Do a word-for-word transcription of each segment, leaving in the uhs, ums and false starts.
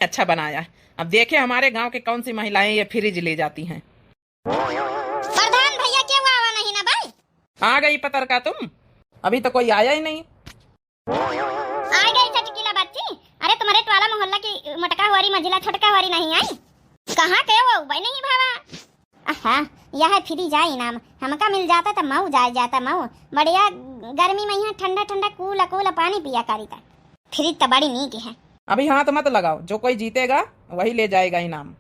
अच्छा बनाया है। अब देखे हमारे गांव के कौन सी महिलाएं ये फ्रिज ले जाती हैं। प्रधान भैया, केहू आवा नहीं ना भाई? आ गई पतरका तुम, अभी तो कोई आया ही नहीं। आ गई चटकीला बच्ची। अरे तुम्हारे टोला मोहल्ला की मोटका हुआरी, मझिला छोटका हुआरी नहीं आई? कहाँ के वो भाई नहीं भावा? आहा, यह फ्रिज आई नाम, हमका मिल जाता त मऊ जाए जाता मऊ। बढ़िया गर्मी में यहाँ ठंडा ठंडा कूल कूल पानी पिया करी त। फ्रिज त बड़ी नीक है। अभी हाथ मत लगाओ, जो कोई जीतेगा वही ले जाएगा इनाम।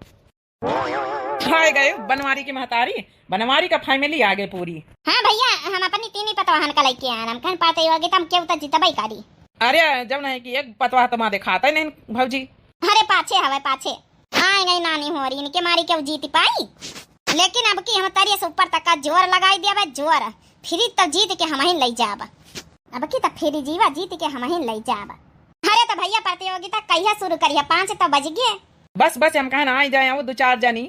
हाय गए बनवारी की महतारी, बनवारी का फैमिली आ गए पूरी। हाँ भैया, हम अपनी तीन ही पतवाहन का लेके आए, हम कहन पाते होगे त हम केहू त जीतबई करी। अरे जब नहीं कि एक पतवाह तो माँ देखाता ही नहीं भौजी। अरे पाछे हवे पाछे। आए गई नानी हुआरी, इनके मारी केहू जीत पाई। लेकिन अब की हम तरिये से ऊपर तक का जोर लगाई दिया बा, जोर। फ्रिज तो जीत के हमहिन लई जाब। अब की तो फ्रिजिया जीत के हमहिन लई जाब। अरे तो भैया प्रतियोगिता कहिया शुरू करिया? पाँच तो बज गए। बस बस, हम कहन आई जाए वो दो चार जनी।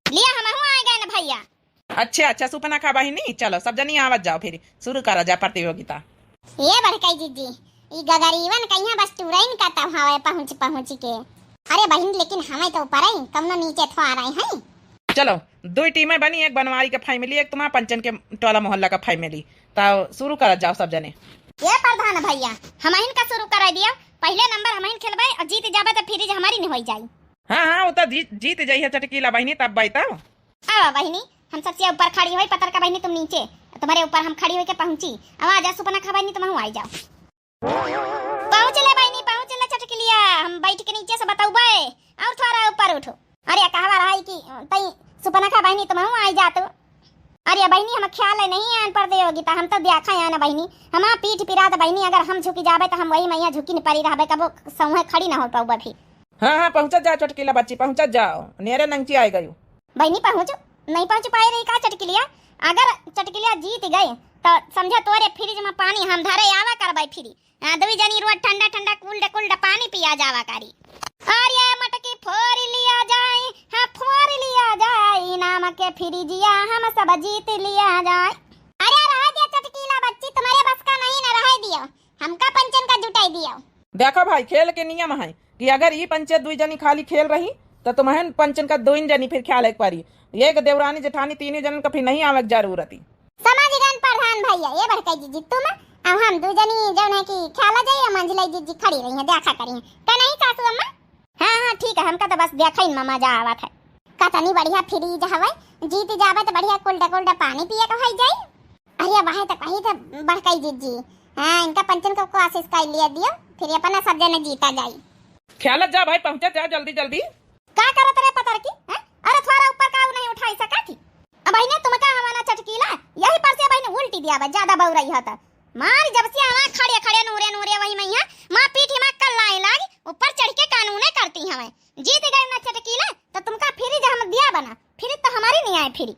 लिया हमहू आए गए ना भैया। अच्छा अच्छा सुपनखा बहिनी, चलो सब जनी आवत जाओ, फिर शुरू करा जा प्रतियोगिता। ये बड़कई जीजी, ई गगरीवन कहिया बस टूरइन का तब हवे पहुँच पहुँच के। अरे बहिन, लेकिन हमें तो ऊपर आई, कमनो नीचे थोआ रहे हैं। चलो, दो टीमें बनी, एक बनवारी के फैमिली, एक तुम्हारा पंचन के टोला मोहल्ला का फैमिली। तो शुरू करत जाओ सब जने। ये प्रधान भैया, हमहिन का शुरू कराई दिया, पहले नंबर हमहिन खेलबे और जीत जाबे तो फ्रिज हमारी नहीं होई जाई। हाँ हाँ, वो तो जीत जीत जाई है चटकीला बहिनी, तब बाई तब। आवा बहिनी, हम सबसे ऊपर खड़ी होई, पतरका बहिनी तुम नीचे, तुम्हारे ऊपर हम खड़ी होई के पहुँची। अब आ जा सुपनखा बहिनी, तुमहू आई जाओ। पहुँच ले बहिनी, पहुँच ले चटकिलिया, हम बैठ के नीचे से बतौबे और थोड़ा ऊपर उठो। अरे कहवा रहा कि तई सुपनखा बहिनी तुमहू आई जातो। अरे बहिनी, हम ख्याल है नहीं आन पर देवगी, त हम तो देखा है ना बहिनी, हमार पीठ पिरात बहिनी, अगर हम झुकी जाबे तो हम वही मैया झुकी न परी रहबे, कबो सौहे खड़ी ना हो पौबे फिर। हाँ हाँ, पहुँचत जाओ चटकीला बच्ची, पहुँचत जाओ, नेरे नंगची आए गयू। बहिनी पहुँच नहीं पहुँच पाए रही का चटकिलिया? अगर चटकिलिया जीत गए तो समझा तोरे फ्रिज में पानी हम धरे आवा करबे फ्री। हाँ, दुई जनी रोज ठंडा ठंडा cold cold पानी पिया जावा करी। अरे मटकी फोर लिया जाए, हाँ फोर लिया जाए, नाम के फ्रिजिया हम सब जीत लिया जाए। अरे रह दिया चटकीला बच्ची, तुम्हारे बस का नहीं ना, रह दियो, हमका पंचन का जुटाई दियो। देखो भाई, खेल के नियम है कि अगर ई पंचे दुई जनी खाली खेल रही तो तुम्हें पंचन का दुई जनी फिर खेले के परी। एक देवरानी जेठानी तीनों जनन का फिर नहीं आवे के जरूरत ही। समझ गन प्रधान भैया, ये बड़का जीजी तुम, अब हम दू जनी जौन है कि खेला जाई, मंझिला जीजी खड़ी रही है, देखा करी है। का नहीं सासू अम्मा? हाँ हाँ ठीक है, हमका तो बस देखा ही में मजा आवत है। कतनी बढ़िया फ्रिज हवे, जीत जाबे तो बढ़िया cold cold पानी पिए के होई जाई। अरे वह तो कही थे बड़का जीजी, हाँ इनका पंचन को कोशिश कर लिया दियो, फिर अपना सब जने जीता जाई। खेलत जा भाई, पहुँचत जा जल्दी जल्दी। का करत रे पतर की, हैं? अरे थोड़ा ऊपर का नहीं उठाई सका थी? अब बहिने तुमका हमारा चटकीला, यही पर से बहिने उल्टी दिया बा, ज्यादा बउरई है त। मार जब से आवा खड़े खड़े नूरे नूरे वही मैया, माँ पीठी माँ कल्लाए लाग, ऊपर चढ़ के कानूने करती हमें। जीत गए ना चटकीला, तो तुमका फ्रिज हम दिया बना, फ्रिज तो हमारी नहीं आए फ्री।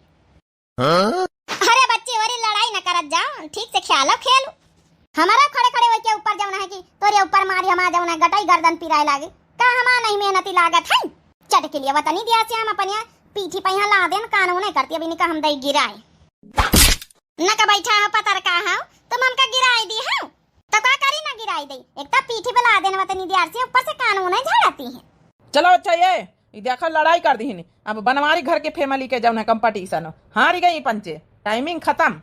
हाँ? अरे बच्चे, वरी लड़ाई न करत जाओ, ठीक से खेलो खेलो। हमारा खड़े खड़े वही के ऊपर जौन है कि तोरे ऊपर मारी, हमारा जौन है गटई गर्दन पिराए लागे। का हमारा नहीं मेहनती लागत है? चटकिलिया वतनी दिया से हम अपनिया पीठी पे यहाँ ला देन, कानून नहीं करती, अभी निका हम दई गिराए। न का बैठा हो पतर का हो, तुम हमका गिराए दी हो, तो का करी ना गिराए दई। एक तो पीठी पे ला देन वतनी दिया से, ऊपर से कानून है झाड़ती है। चलो अच्छा, ये, ये देखो लड़ाई कर दी हिनी। अब बनवारी घर के family के जौन है competition, हारी गई पंचे, timing खत्म।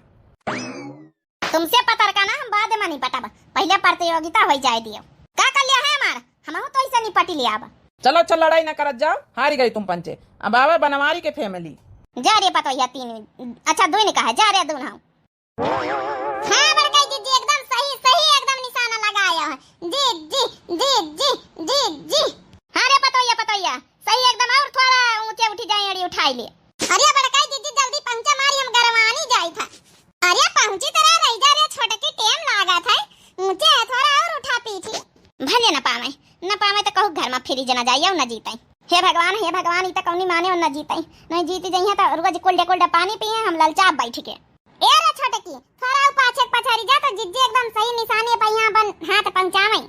तुमसे पतर का ना हम बाद में निपटब, पहले प्रतियोगिता हो जाए दियो। का कर लिया है हमार, हमहू तो ऐसे निपटी लिया अब। चलो अच्छा, लड़ाई ना करत जाओ, हारी गई तुम पंचे। अब आवे बनवारी के family। जा रे पतोहिया तीन, अच्छा दुई ने कहा, जा रे दुन हम। हाँ बड़का जीजी एकदम सही, सही एकदम निशाना लगाया है। जी जी जी जी जी जी। हाँ रे पतोहिया, पतोहिया सही एकदम, और थोड़ा ऊंचे उठी जाए, एड़ी उठाई ले। अरे बड़का जीजी जल्दी पहुंचा, मारी हम गरवानी जाई था। अरे पहुंची तरह रही जा रे, छोटकी टेम लागत है, ऊंचे है थोड़ा और उठा पीठी। भले न पावे, न पावे तो कहू घर में फ्रिज न जाइए और न जीते। हे भगवान, हे भगवान, ई तो कौनी माने और न जीते, नहीं जीत जाइए तो रोज cold cold पानी पिए हम ललचाप बैठ के। ए रे छोटकी, थोड़ा ऊ पाछे पछारी जा तो जीजी एकदम सही निशाने पे यहाँ अपन हाथ पहुँचावे।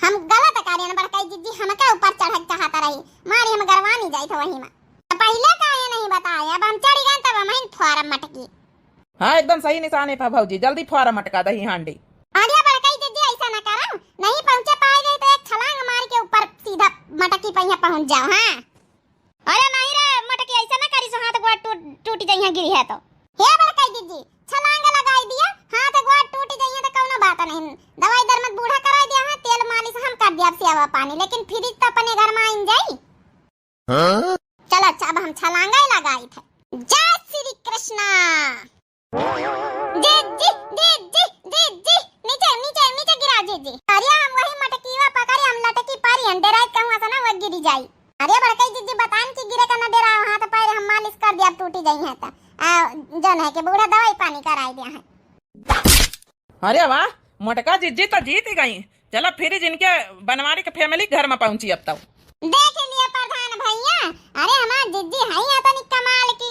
हम गलत करेन बड़काई जीजी, हमके ऊपर चढ़क चाहत रही, मारी हम गरवानी जाइत वही में। तो पहले काहे नहीं बताए, अब हम चढ़ी गए तब हम ही फॉर्म मटकी। हाँ एकदम सही निशाने पे भौजी, जल्दी फॉर्म मटका दही हांडी। अरे बड़काई जीजी ऐसा न करो, नहीं पहुँचे पाए गए तो एक छलांग मार के ऊपर सीधा मटकी पहिया पहुँच जाओ। हाँ, अरे नहीं रे मटकी, ऐसा ना करी सो, हाथ गोड़ टूट, टूट जइहे गिरी है तो। हे बड़काई जिज्जी, छलांग लगाई दिया, हाथ गोड़ टूट जइहे तो कौनो बात नहीं। दवाई दरमत बूढ़ा कराई दिया है, तेल मालिश हम कर दिया, अब सेवा पानी, लेकिन फ्रिज तो अपने घर में आइन जाई। हाँ? चलो अच्छा, अब हम छलांगा ही लगाई थे। जय श्री कृष्णा। जिज्जी, जिज्जी, जिज्जी, नीचे, नीचे, नीचे गिरा जिज्जी। अरे हम वही मटकीवा पकड़ी, हम लटकी पारी, हम डेराई कहूँ से ना वो गिरी जाई। अरे बड़काई जिज्जी बतान कि गिरे का ना डेराओ, हाथ पैर हम मालिश कर दिया, अब टूटी जाई है तो। आ, जौन है कि बूढ़ा दवाई पानी कराई दिया है। अरे वाह, मोटका जिज्जी तो जीत ही गई। चलो फ्रिज इनके बनवारी के फैमिली घर में पहुंची अब तो। देख लिया प्रधान भैया, अरे हमार जिज्जी है या तनी कमाल की।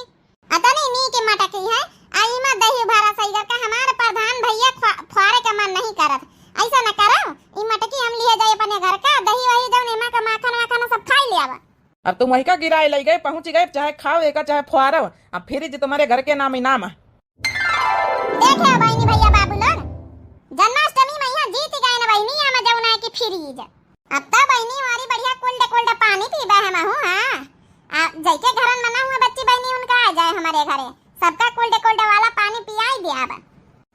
अतनी नीक मटकी है, आ इमा दही भरा सही करके हमार प्रधान भैया ख्वा-, ख्वारे का मन नहीं करत। ऐसा न करो, ई मटकी हम लिए जाए अपने घर का, दही वही जौन इमा का माखन वाखन सब खाई ले आवा। अब तुम वही का गिराए लई गए, पहुंच गए, चाहे खाओ एका चाहे ख्वारो, अब फ्रिज तुम्हारे घर के नाम ही नाम है। देखे बहिनी भैया बाबू लोग, जन्माष्टमी में यहाँ जीत गए न बहिनी, यहाँ में जौन है कि फ्रिज। अब तो बहिनी हमारी बढ़िया cold cold पानी पीबे हम हूँ, हाँ। आ, जैके घरन मना हुआ बच्ची बहिनी उनका आ जाए हमारे घरे, सबका cold cold वाला पानी पियाई दिया अब।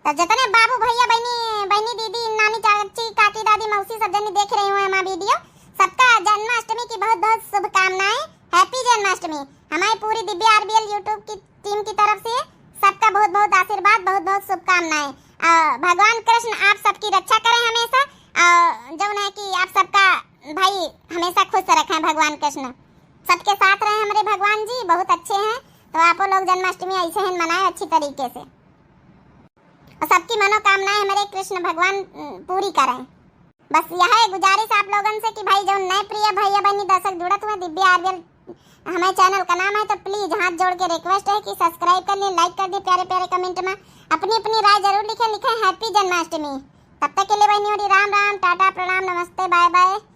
तो जितने बाबू भैया बहिनी, बहिनी दीदी नानी चाची काकी दादी मौसी सब जनी देख रही हुए हमारा वीडियो, सबका जन्माष्टमी की बहुत बहुत शुभकामनाएं। Happy जन्माष्टमी। हमारी पूरी दिव्या आरबीएल YouTube की टीम की तरफ से सबका बहुत बहुत आशीर्वाद, बहुत बहुत शुभकामनाएं। आ, भगवान कृष्ण आप सबकी रक्षा करें हमेशा, आ, जौन है कि आप सबका भाई हमेशा खुश रखें भगवान कृष्ण, सबके साथ रहें हमारे भगवान जी, बहुत अच्छे हैं। तो आप लोग जन्माष्टमी ऐसे ही मनाएं अच्छी तरीके से, और सबकी मनोकामनाएं हमारे कृष्ण भगवान, उम, पूरी करें। बस यह है गुजारिश आप लोगन से कि भाई जौन नए प्रिय भैया बहिनी दर्शक जुड़त हुए दिव्या आरबीएल हमारे channel का नाम है, तो please हाथ जोड़ के request है कि subscribe कर लें, like कर दें, प्यारे प्यारे comment में अपनी अपनी राय जरूर लिखें, लिखें Happy जन्माष्टमी। तब तक के लिए बहिनी होरी राम राम, टाटा, प्रणाम, नमस्ते, bye bye।